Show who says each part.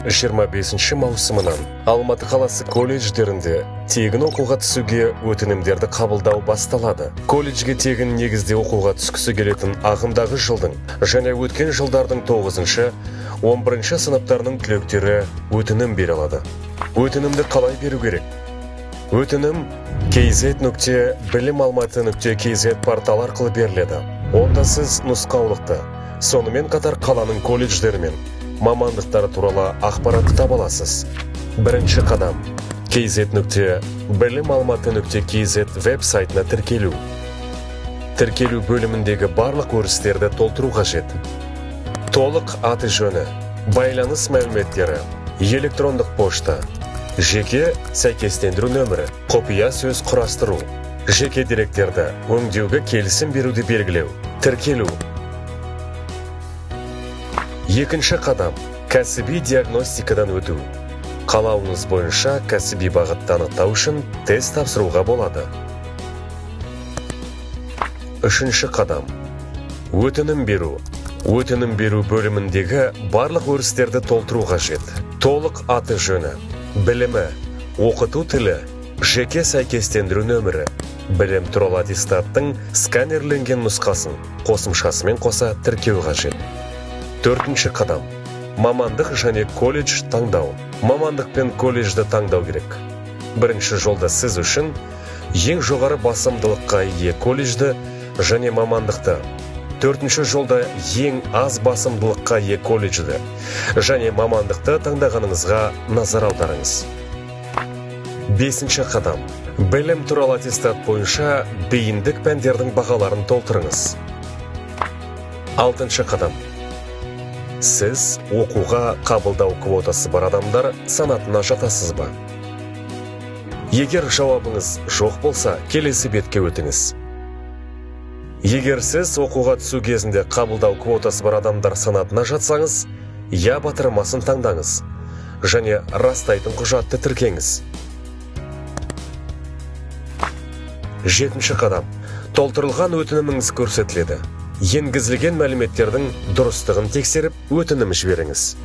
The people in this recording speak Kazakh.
Speaker 1: 25 маусымынан Алматы қаласы колледждерінде тегін оқуға түсуге өтінімдерді қабылдау басталады. Колледжге тегін негізде оқуға түскісі келетін ағымдағы жылдың және өткен жылдардың 9-шы, 11-ші сыныптарының түлектері өтінім бере алады. Өтінімді қалай беру керек? Өтінім kz.bilimalmaty.kz порталы арқылы беріледі. Онда сіз нұсқаулықты, сонымен қатар қаланың колледждері мен мамандықтары туралы ақпаратты таба аласыз. Бірінші қадам: kz.bilimalmaty.kz веб сайтына тіркелу. Тіркелу бөліміндегі барлық өрістерді толтыру қажет. Толық аты жөні, байланыс мәліметтері, электрондық пошта, жеке сәйкестендіру нөмірі, құпия сөз құрастыру, жеке деректерді өңдеуге келісім беруді белгілеу, тіркелу. Екінші қадам: кәсіби диагностикадан өту. Қалауыңыз бойынша кәсіби бағытты анықтау үшін тест тапсыруға болады. Үшінші қадам: өтінім беру. Өтінім беру бөліміндегі барлық өрістерді толтыру қажет. Толық аты жөні, білімі, оқыту тілі, жеке сәйкестендіру нөмірі, білім туралы аттестаттың сканерленген нұсқасын қосымшасымен қоса тіркеу қажет. Төртінші қадам: мамандық және колледж таңдау. Мамандық пен колледжді таңдау керек. Бірінші жолда сіз үшін ең жоғары басымдылыққа ие колледжді және мамандықты, төртінші жолда ең аз басымдылыққа ие колледжді және мамандықты таңдағаныңызға назар аударыңыз. Бесінші қадам: білім туралы аттестат бойынша бейіндік пәндердің бағаларын толтырыңыз. Алтыншы қадам: сіз оқуға қабылдау квотасы бар адамдар санатына жатасыз ба? Егер жауабыңыз жоқ болса, келесі бетке өтіңіз. Егер сіз оқуға түсу кезінде қабылдау квотасы бар адамдар санатына жатсаңыз, «Я» батырмасын таңдаңыз және растайтын құжатты тіркеңіз. Жетінші қадам: толтырылған өтініміңіз көрсетіледі. Енгізілген мәліметтердің дұрыстығын тексеріп, өтінім жіберіңіз.